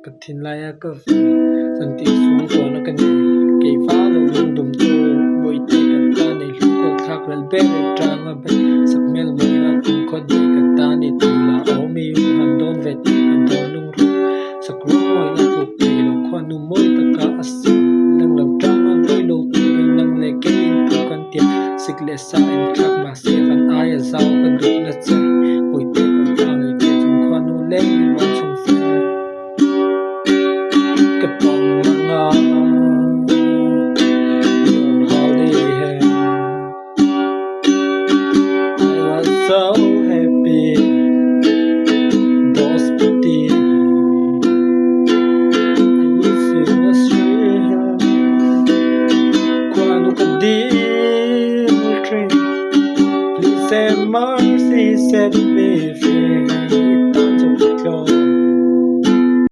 Ka thinlaia ka ve zan tih suang tuahna ka nei. Kei va lo lungdum tu bawihte ka ta nei hlu kawt thlak lal ber e tanga ber sak hmel mawina kum khawt daih ka ta ni tih lah a awm i u han dawn ve tih ka dawn lungruh sak ruang mawina tluk thei lo khuanu mawi taka a siam lang lo tanga vawi lo turin nang leh keiin thu kan tiam sik leh sa inthlak mahse van aia zau ka duhna che bawihte ka ta ngei che chung khuanu lengin rual chhung fel. Ka tawng anga your holy hand I was so happy those pretty I wish it was real Khuanu ka dil thin Please have mercy set me free.